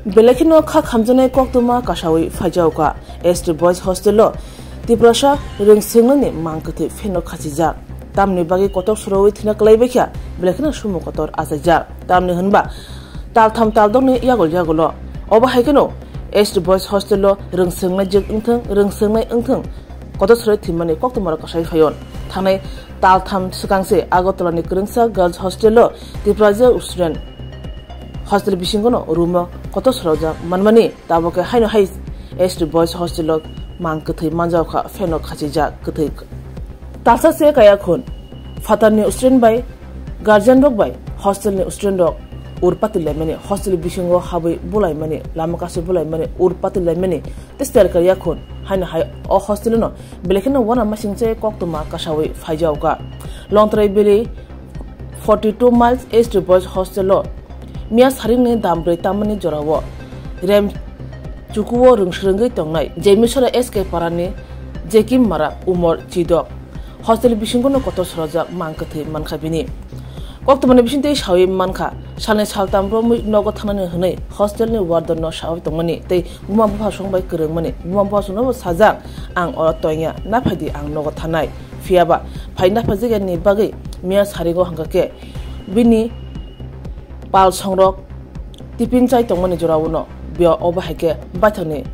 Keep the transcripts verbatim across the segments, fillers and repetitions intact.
Belai kheno kha khamjaknai koktwma kasawi phaijaokha. S T Boys Hostel-o Tiprasa rwngswngnani mang kwthwi pheno khachijak. Tamni bagwi kotok sorowi thwina kwlaibaikha, belai kheno sumo kotor achaijak. Tamni hwnba taltham taldokni yagul yagulo. Obo hai kheno S T Boys Hostel-o rwngswngnai jwk wngthwng, rwngswngnai wngthwng, kotor sorowi thwimani koktwmarok kasawi phaio. Thangnai taltham swkangse Agartala-ni kwrwngsa Girls Hostel-o Tiprasa student hostel bisingono room-o kotor sorojak manmani, tabuk khe haino hai S T Boys Hostel-o mang kwthwi manjaokha, pheno khachijak kwthwi. Talsa se kaya khun, phatarni student bai guardian rok bai hostel-ni student rok ur pati laimani, hostel bisingo habwi bulaimani, lama kasu bulaimani, ur pati laimani, tei stel kaya khun, haino hai o hostel-no belai kheno uanama singcha koktwma kasawi phaijaokha. Longtrai Valley forty two miles S T Boys Hostel-o miya saringni dam brwi tamani jorao rem chukuo rwngsrwngwi tongnai Jemisora S K Parani Jekim Mara umor chidok hostel bisingono kotor sorojak mang kwthwi mankha bini. Koktwmani bisingtwi sawi mankha, salni saltam romwi nogo thangnani hwnwi hostelni warden-no sawi tongmani tei buma buphasong bai kwrwngmani. Buma buphasongno bo sajak, "Ang oro tongya, naphaidi ang nogo thanai." Phiyaba phai naphajakya ni bagwi miya saringo hwnkha khe bini pal songrok tiffin chai tongmani jorao no biya obo hai khe baithangni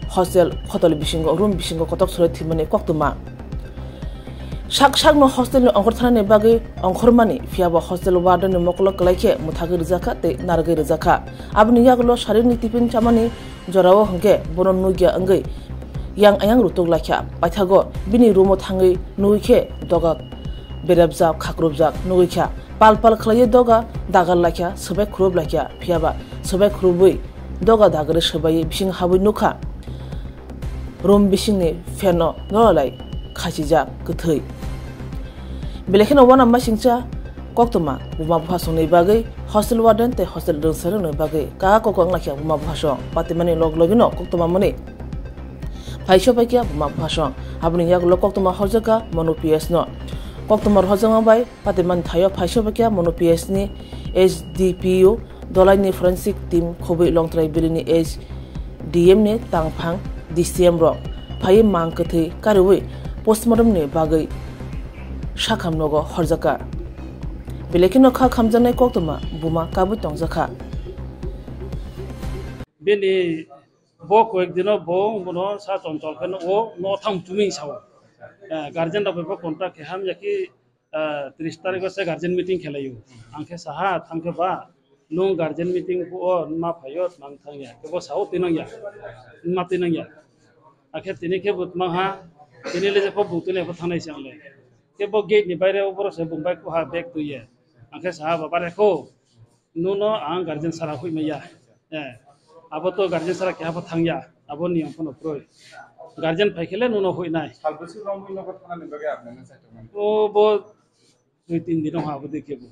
hostel khotol bisingo, room bisingo kotok sorowi thwimani koktwma. Sak sakno hostelni ongkhor thanani bagwi ongkhormani, phiyaba hostel wardenni mokolo kwlai khe mwthagwi rwjakha tei narwgwi rwjakha. Aboni yagulo saringni tiffin chamani jorao hwnkhe bono nugya wngwi yang ayang rutuk laikha. Paithago bini room-o thangwi nugwi khe doga berepjak, khakrupjak nugwi kha. Pal pal khlaiwi doga dagar laikha, swbai khrup laikha. Phiyaba swbai khrubwi doga dagarwi swbaiwi bising habwi nukha. Room bisingni fan-o nolai khachijak kwthwi. Belai kheno uanama singcha koktwma buma buphasongni bagwi, hostel warden tei hostel rwngsarokni bagwi kaka koko wnglaikha buma buphasong. Patimani log logino koktwma mwnwi phaiso paikha buma buphasong. Aboni yagulo koktwma horjakha Manu P S no. Koktwma horjakma bai patimani thaio phaiso paikha Manu P S ni S D P O Dolaini forensic team khobwi Longtrai Valley-ni S D M ni tangphang D C M rok phaiwi mang kwthwi kariwi postmortem ni bagwi sakham nogo horjakha. Belai kheno kha khamjaknai koktwma buma kabwi tongjakha. Bini bo koyek dino bo bono sa chonchol khe no o no thang chumui sao. Eh, guardian rok bai bo contact khe hamya khe ah, tris tarikh o se guardian meeting khelaio. Ang khe saha thang khe ba, "Nung guardian meeting phuo ma phaio, mang thang ya." Khe bo sao, "Twi nang ya, ma twi nang ya." Akhe tini khe bo tmang ha, tini le je pho bung twi le pho thangnai se ang le. Khe bo gate ni baire o borok se bung bai kuha bag twi ye. Ang khe saha, "Baba rekho, nuno ang guardian sara hoi maya." Eh, abo to guardian sara keha pho thang ya, abo niyom pho no kroi. Guardian phai khe le nuno hoi nai. Salbwswk romwi nogo thana ni bagwi apni no sai tongmani? O bo dui tin din ha abo dei khe bo.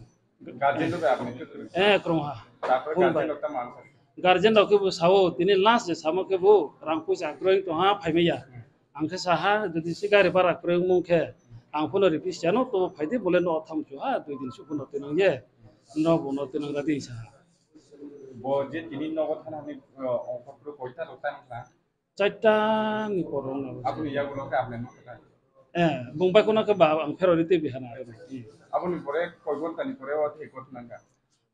Guardian rok bai apni khe kwrwng? Eh, kwrwng ha. Tarpore phone guardian bai. Rok tamo ang sakha? Guardian rok khe bo sao, tini last je samo khe bo rang puisa kwrwng tong ha, phai maya. Hmm. Ang khe saha, jodi se gari bhara kwrwng mung khe, ang phono ripis chano, to phaidi bole no tham chu ha, dui din su phono tinang ye, no bo no tinang radi saha. Bo je tini nogo thanani, uh, ongkhor kwrwi koita rok tani kha? Chaita ni poro wng abo. Aboni yagulo khe apni no kha? Eh, bung bai kono khe ba ang phero ri tei bihana. Aboni pore koi ghonta ni pore o thai ghotna kha?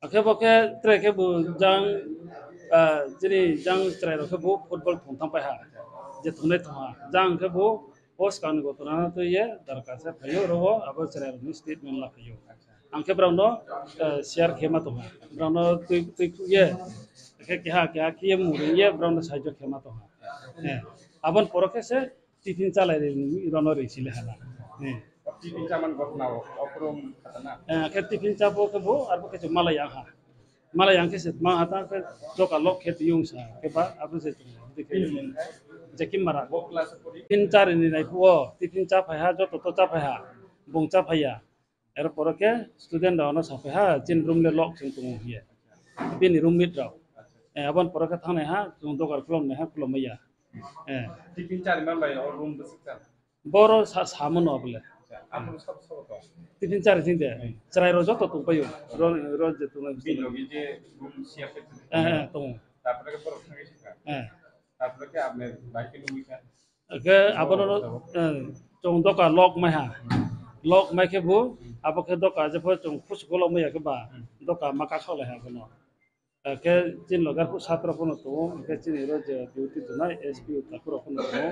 Akhe bo khe tre khe bo jang, ah, chini jang chwrai rok khe bo football thung thang pai ha. Je thungnai thung ha. Jang khe bo o swkang ni gotona no twi ye darkar se phaio oro o abo chwrai rok ni statement la phaio. Ang khe borok no, ah, share khe ma tong ha. Borok no twi, twi khuk ye, khe keha, keha khe ye mung ring ye borok no sahajyo khe ma tong ha. Eh, aboni poro khe se tiffin chalai ri, rono ri sile hala. Eh. Tiffin chaman gotna o, okrom khatana. Eh, khe tiffin chabo khe bo, arbo khe malai yang ha. Malai yang khe se ma ha ta khe joka lok khe tiyung sa. Khe ba, abo se tiyung. Jekim Mara. Bo class pori? Tiffin chari ni nai phuo, tiffin cha phai ha, joto to cha phai ha. Bung cha phai ya. Er poro khe student rok no sa phai ha, chini room le lock chwng tongo hiye. Bini roommate rok. Eh, aboni poro khe thangnai ha, chwng dogar khulum nai ha, khulum ya. Eh. Tiffin chari man bai o room bwswk chana? Boro sa, samo no bole. Aphuru sabo sabo tong? Tiffin chari ching de. Hmm. Chwrai rok joto tong pai o. Ro, ro je tong bai. Bini logi je room share khe tong? Eh, eh, tong. তারপরে কি বরফ থাকে সেটা? হ্যাঁ। তারপরে কি আপনি বাইকে ডুবি খান? Ke abono, eh, chwng doka lok mai ha. Lok mai khe bo, abo khe doka jepho chwng khus golok mai ya khe ba, doka ma kakhok lai ha bono. Eh, khe chini loge khe satra phano tongo, khe chini ro je duty tongnai S P o takhuk rok phano tongo.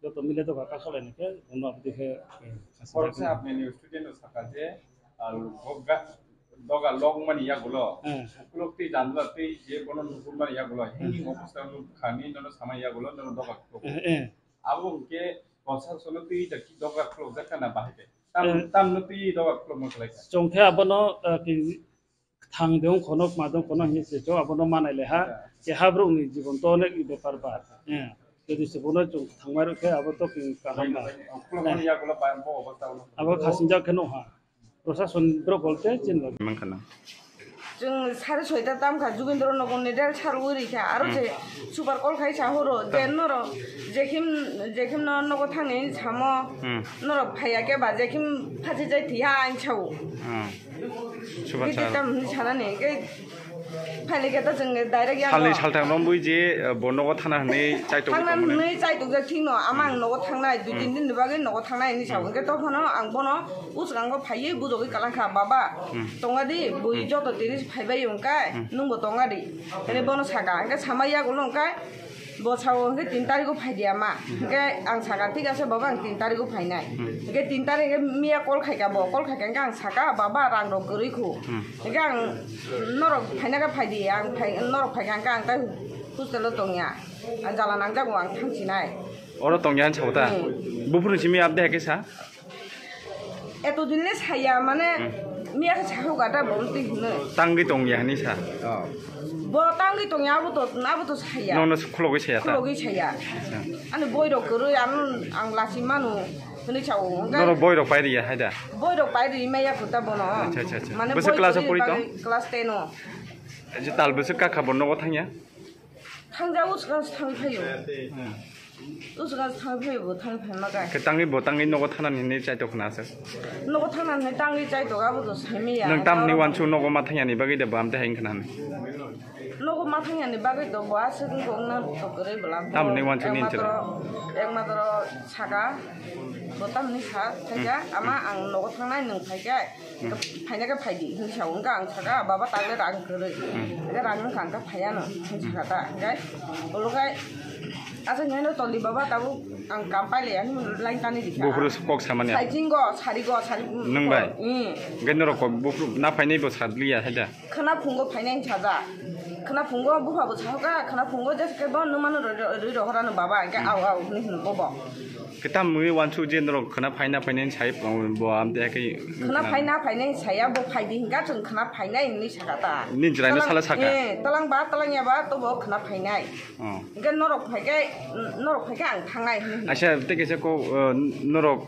Joto mile doka kakhok lai khe, bono abdi khe, eh, khasi Borok se khe. Apni ni student o saka je, ah, doga, doga lok mani yagulo. Hmm. Ukulok twi jandla twi je bono nukur mani yagulo. Hmm. Hini obostha nuk khani nono samani yagulo, nono doga khulok. Eh, eh. Abo hwnkhe konsa sono twi jaki doga khulok jakha na bahai khe. Tam, eh, tam no twi doga khulok mani khlai kha. Chwng khe abono, eh, ki thang de wng khono, ma de wng khono hinwi se chwng abono manai le ha. Acha. Ke habrok ni jibon to onek bepar ba. Eh. Jodi se bono chwng thangmai rok khe abo to ki kaham ba. Khulok mani yagulo ba bo obostha ono. Abo khasingjak khe no ha. Prosason borok bolte chinla. Mang khana. Chwng sare soita tam kha, Jugindro Nagar ni del sar uri kha. Aro Hmm. je super call khai sa horo, je Hmm. noro, jekhim, jekhim no nogo thangni samo, Hmm. norok phaiya khe ba, jekhim phachi jai thiya ang chao. Hmm. Super Gidi sar. Tam ni sana ni, ke Phaile khe ta chwng direct yang Salni o. Saltham romwi je, eh, bo nogo thana hwnwi chaitok Thangna tongmani. Hwnwi chaitok jak thik no, ama ang nogo thangnai, dui Hmm. tin din ni bagwi nogo thangnai hinwi sa Hmm. hwnkhe tophano ang bono uskango phaiwi bujogwi kalang kha, "Baba, Hmm. tonga di, bui Hmm. joto tini phaibai wngkha, Hmm. nwngbo tonga di." Hwnwi bono saka, hwnkhe sama yagulo wngkha, bo sao hwnkhe tin tarikgo phai di ama. Hmm. Hwnkhe ang saka, "Thik ase baba, ang tin tarikgo phainai." Hmm. Hwnkhe tin tarik hwnkhe miya call khaika bo, call khaika hwnkhe ang saka, "Baba, rang rok kwrwi khu." Hmm. Hwnkhe ang Norok phaina khe phai di, ang phai, norok phai kha, ang tai hostel o tongya. Ang jala nangjago, ang thangsinai. Oro tongya hinwi sao ta? Hmm. Buphuru simi abde hai khe sa? Eto din le saya, mane, Hmm. miya khe sa hoga ta bo twi hino. Tangwi tongya hinwi sa? Oh. Bo tangwi tongya, abo to, abo to saya. Nono khulogwi saya ta? Khulogwi saya. Acha. Ani boi rok kwrwi, ang, ang lasi manu, hinwi sao. Norok boi rok pai riya hai da? Boi rok pai ri maya kho ta bono. Acha, acha, acha. Mane bwswk boi class o kwrwi pori tong? Bagwi class ten o. Je tal bwswk kakha bo nogo thangya? Thangja usukang se thangwi phaio. Hmm. Usukang se thangwi phaio, bo thangwi phaima khe. Khe tangwi bo tangwi nogo thanani hinwi chaitok khna aswk. Nogo thanani tangwi chaitok abo to saimaya. Nwng tamni wansu nogo ma thangyani bagwi de bo amte hai wngkha nani? Nogo ma thangyani bagwi do bo aswk wngkha wngna to kwrwi bwla. Tamni wansu ni Ekmatro, ekmatro saka, bo tamni sa thaika, Hmm. ama ang nogo thangnai nwng phaikhe. Hmm. Phaina khe phai di, hinwi sa wngkha, ang saka, "Baba, tagle rang kwrwi." Hmm. Hwnkhe rang wngkha, hwnkhe phaiya no, hinwi Hmm. saka ta. Hwnkhe ulo khai, asa hinwi no toli baba, tabuk ang kam pailai, hinwi line tani di kha. Buphuru kok samani. Saiching go, sari go, sari. Nwng bai? Hmm. Hwnkhe norok kok buphuru na phainai bo sadliya, hai da? Khwna phungo phainai hinwi saja. Khwna phungo bupha bo sahoka, khwna phungo jesa khe bo nwng mano rwi, rwi rohorano baba, hwnkhe Hmm. au, au, hinwi hino bobo. Khe tamni wansu je norok khwna phaina phainai sai bo amte hai khe Khwna phaina phainai saya bo phai di hinka chwng khwna phainai hinwi saka ta. Nini chwraino Talang, sala saka? Eh, talang ba, talang ya ba, to bo khwna phainai. Oh. Hingke norok phaikhe, norok phaikhe ang thangnai hinwi hino. Aisa, tei kaisa kok, eh, norok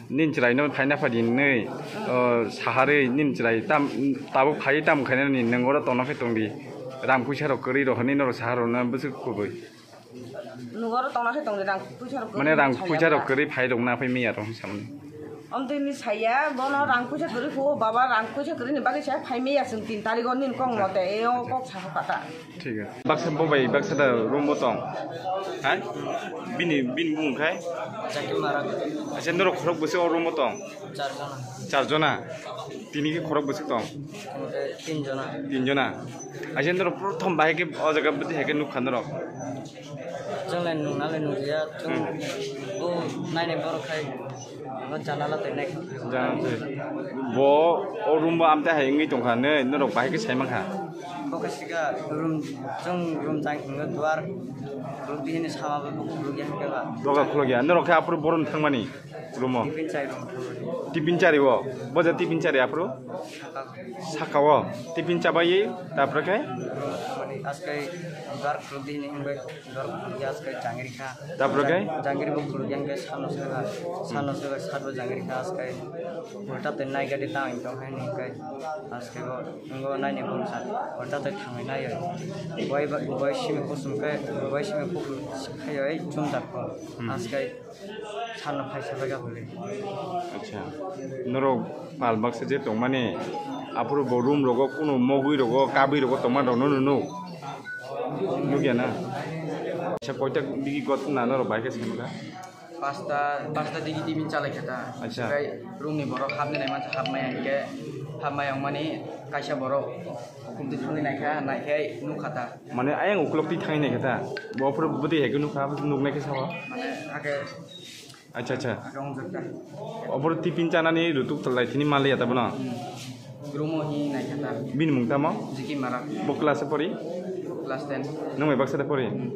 nini chwraino phaina phaidi hinwi, Hmm. eh, saharwi nini chwrai tam, tabuk phaiwi tam khainani nwng oro tongna khe tongdi. Rang puisa rok kwrwi rok hinwi norok saharokno bwswk kubui. Nwng oro tongna khe tongdi, rang puisa rok Mane kwrwi rang saya puisa rok ba. Kwrwi phai rok na phai miya rok samani. Omtwi ni saya, bono rang puisa kwrwi kho, baba rang puisa kwrwi ni bagwi saya phai miya chwng tin tarikh o nini kok mote, e o kok sa kha ta. Thik ase. Baksa bo bai, baksa da room bo tong. Hai? Bini, bini bung khai? Jaki Marak. Acha norok khorok bwswk o room bo tong? Char jona. Char jona? Tini khe khorok bwswk tong? Tini khe tin jona. Tin jona. Acha norok prothom bahai khe o jaga bwtwi hai khe nukha norok? Chwng lai nung nalai nung ya, chwng Hmm. bo nai nai borok khai, bo janala twi nai kha. Janala twi. Bo o room bo amte hai wngwi tongkha, nai norok bahai khe sai mankha. Bo khe sika room, chwng room jang thwngwi duar khuluk di hini sama bo khuluk ya khe ba. Doga khuluk ya, norok khe aphuru boron thangmani room o. Tiffin chai room thangmani. Tiffin chari o, bo ja tiffin chari aphuru? Saka. Saka o, tiffin chabai, tapore khe? Room thangmani, askai duar khuluk di hini himbai. Dor ya askai jangiri kha. Tapore khe? Jangiri bo khuluk yang khe sano sega. Sano sega sat bo jangiri kha askai. Ulta twi nai gadi tang tong hai ni kai. Askai bo ngo nai ni bung sat. Ulta twi thangwi nai. Boi ba, boi simi kusum khe, boi simi kusum khe oi chum dak ko. Hmm. Askai sano phaisa bai ga holi. Acha. Norok pal baksa je tongmani aphuru bo room rogo kunu mogwi rogo kabwi rogo tongma rok no nunu. Nukya na? Acha, koita digi got na norok bai khe sengkha? Pasta, pasta digi timin chalai kha ta. Acha. Tei room ni borok hapni nai mansa hapmaya hinkhe hapmaya wngmani kaisa borok hukum twi thangwi naikha, naikhe nukha ta. Mane ayang uklok twi thangwi naikha ta? Bo phuru bwtwi hai khe nukha, nuknai khe sao? Mane hakhe Acha, acha. Hakhe wngjak ta. Obo tipin chanani rutuk lai thini maliya ta bono? Hmm. Room o hi naikha ta. Bini mung tamo? Jiki Marak. Bo class e pori? Class ten. Nung bai baksa da pori? Hmm.